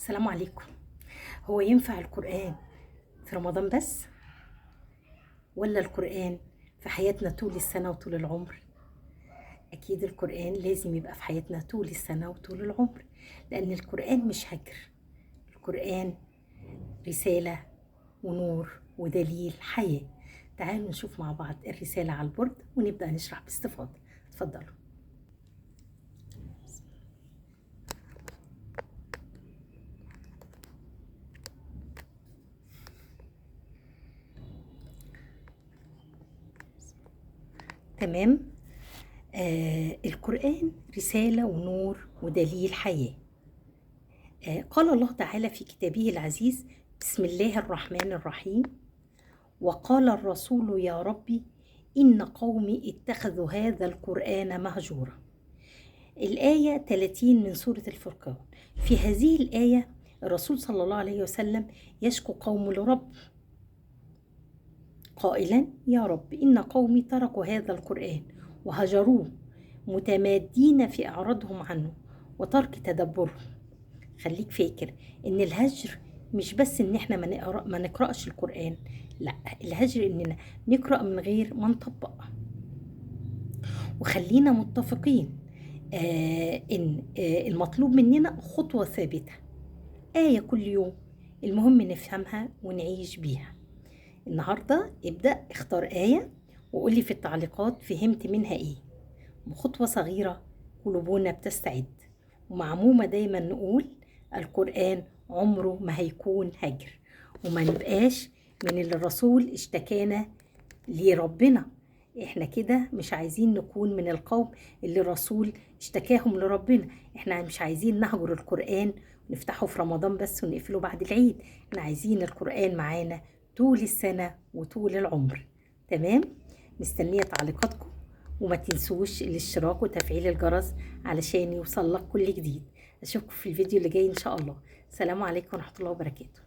السلام عليكم. هو ينفع القرآن في رمضان بس، ولا القرآن في حياتنا طول السنة وطول العمر؟ أكيد القرآن لازم يبقى في حياتنا طول السنة وطول العمر، لأن القرآن مش هجر، القرآن رسالة ونور ودليل حياة. تعالوا نشوف مع بعض الرسالة على البورد ونبدأ نشرح باستفاضة. اتفضلوا. تمام. القرآن رسالة ونور ودليل حياة. قال الله تعالى في كتابه العزيز: بسم الله الرحمن الرحيم، وقال الرسول يا ربي إن قومي اتخذوا هذا القرآن مهجورا. الآية 30 من سورة الفرقان. في هذه الآية الرسول صلى الله عليه وسلم يشكو قومه لرب قائلا: يا رب إن قومي تركوا هذا القرآن وهجروه متمادين في إعراضهم عنه وترك تدبره. خليك فاكر إن الهجر مش بس إن إحنا ما نقرأش القرآن، لا، الهجر إننا نقرأ من غير ما نطبق. وخلينا متفقين إن المطلوب مننا خطوة ثابتة، آية كل يوم، المهم نفهمها ونعيش بيها. النهاردة ابدأ اختار آية وقولي في التعليقات فهمت منها ايه. بخطوة صغيرة قلوبنا بتستعد. ومعمومة دايما نقول القرآن عمره ما هيكون هجر، وما نبقاش من اللي الرسول اشتكانا لربنا. احنا كده مش عايزين نكون من القوم اللي الرسول اشتكاهم لربنا. احنا مش عايزين نهجر القرآن ونفتحه في رمضان بس ونقفله بعد العيد. احنا عايزين القرآن معانا طول السنة وطول العمر. تمام؟ مستنية تعليقاتكم، وما تنسوش الاشتراك وتفعيل الجرس علشان يوصل لك كل جديد. اشوفكم في الفيديو اللي جاي ان شاء الله. السلام عليكم ورحمة الله وبركاته.